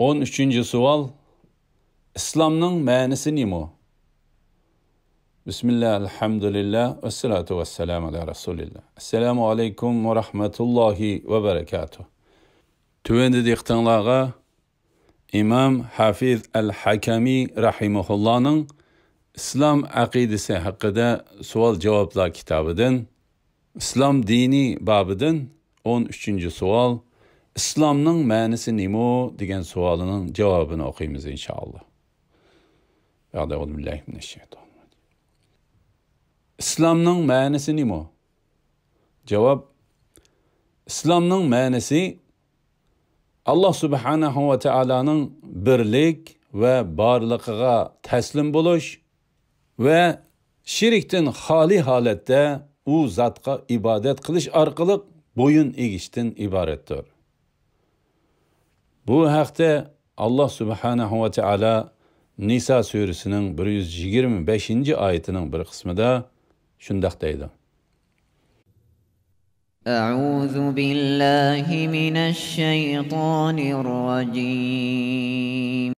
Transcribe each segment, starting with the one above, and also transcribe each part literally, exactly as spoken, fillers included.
ئون ئۈچىنچى سوئال، ئىسلامنىڭ مەنىسى نېمە؟ بىسمىللا، ئەلھەمدۇلىللا، ۋەسسالاتۇ ۋەسسالامۇ ئالا رەسۇلىللا. ئەسسالامۇ ئەلەيكۇم ۋە رەھمەتۇللاھى ۋە بەرەكاتۇھ. تۆۋەندە دىققىتىڭلارغا ئىمام ھافىز ئەل ھەكەمى رەھىمەھۇللانىڭ ئىسلام ئەقىدىسى ھەققىدە سوئال-جاۋابلار كىتابىدىن، ئىسلام دىنى بابىدىن ئون ئۈچىنچى سوئال، ئىسلامنىڭ مەنىسى نېمە؟ دېگەن سوئالىنىڭ جاۋابىنى ئوقۇيمىز، ئىنشائاللا. بەئدە، ئەئۇزۇ بىللاھى مىنەششەيتانىر راجىم. ئىسلامنىڭ مەنىسى نېمە؟ جاۋاب، ئىسلامنىڭ مەنىسى ئاللا سۇبھانەھۇ ۋە تائالانىڭ بىرلىك ۋە بارلىقىغا تەسلىم بولۇش ۋە شېرىكتىن خالىي ھالەتتە ئۇ زاتقا ئىبادەت قىلىش ئارقىلىق بويۇن ئېگىشتىن ئىبارەتتۇر. بۇ ھەقتە ئاللا سۇبھانەھۇ ۋە تائالا نىسا سۈرىسىنىڭ بىر يۈز يىگىرمە بەشىنچى ئايىتىنىڭ بىر قىسمىدا شۇنداق دەيدۇ. أعوذ بالله من الشيطان الرجيم.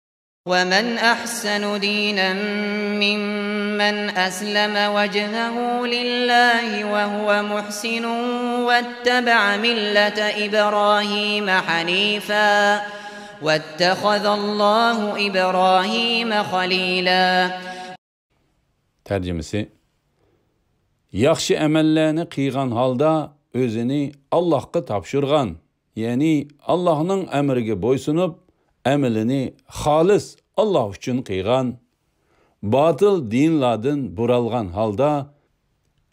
ومن أحسن دينا ممن أسلم وجهه لله وهو محسن واتبع ملة إبراهيم حنيفا واتخذ الله إبراهيم خليلا. تەرجىمىسى، ياخشى ئەمەللەرنى قىلغان ھالدا ئۆزىنى ئاللاھقا تاپشۇرغان، يەنى ئاللاھنىڭ ئەمرىگە بويسۇنۇپ، ئەمىلىنى خالىس ئاللاھ ئۈچۈن قىلغان، باتىل دىنلاردىن بۇرالغان ھالدا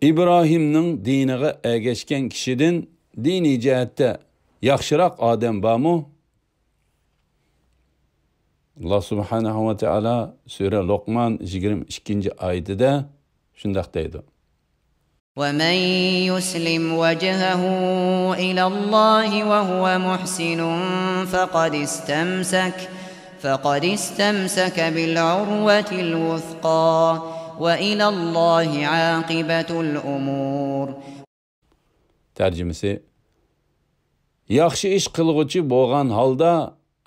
ئىبراھىمنىڭ دىنىغا ئەگەشكەن كىشىدىن دىنىي جەھەتتە ياخشىراق ئادەم بارمۇ؟ ئاللاھ سۇبھانەھۇ ۋە تائالا سۈرە لوقمان يىگىرمە ئىككىنچى ئايىتىدە شۇنداق دەيدۇ. ومن يسلم وجهه إلى الله وهو محسن فقد استمسك، فقد استمسك بالعروة الوثقى وإلى الله عاقبة الأمور. تەرجىمىسى، ياخشى ئىش قىلغۇچى بولغان ھالدا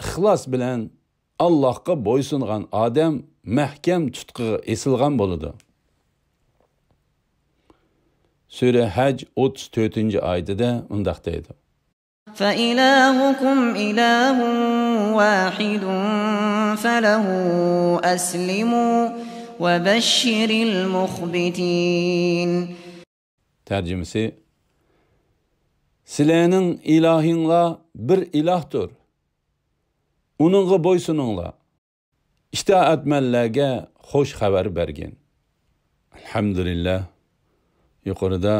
ئىخلاس بىلەن ئاللاھقا بويسۇنغان ئادەم مەھكەم تۇتقىغا ئېسىلغان بولىدۇ. سۈرە ھەج ئوتتۇز تۆتىنچى ئايىتىدە مۇنداق دەيدۇ. فإلهكم إله واحد فله أسلموا وبشر المخبتين. تەرجىمىسى، سىلەرنىڭ ئىلاھىڭلار بىر ئىلاھتۇر. ئۇنىڭغا بويسۇنۇڭلار. ئىتائەتمەنلەرگە خوش خەۋەر بەرگىن. ئەلھەمدۇلىللا، يۇقىرىدا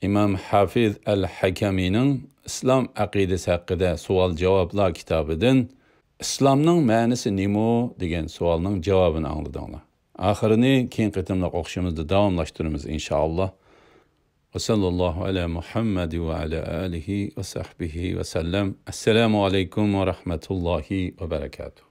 ئىمام ھافىز ئەل ھەكەمىنىڭ ئىسلام ئەقىدىسى ھەققىدە سوئال-جاۋابلار كىتابىدىن ئىسلامنىڭ مەنىسى نېمە؟ دېگەن سوئالنىڭ جاۋابىنى ئاڭلىدىڭلار. ئاخىرىنى كېيىنكى قېتىملىق ئوقۇشىمىزدا داۋاملاشتۇرىمىز، ئىنشائاللا. وصلى الله على محمد وعلى آله وصحبه وسلم. السلام عليكم ورحمة الله وبركاته.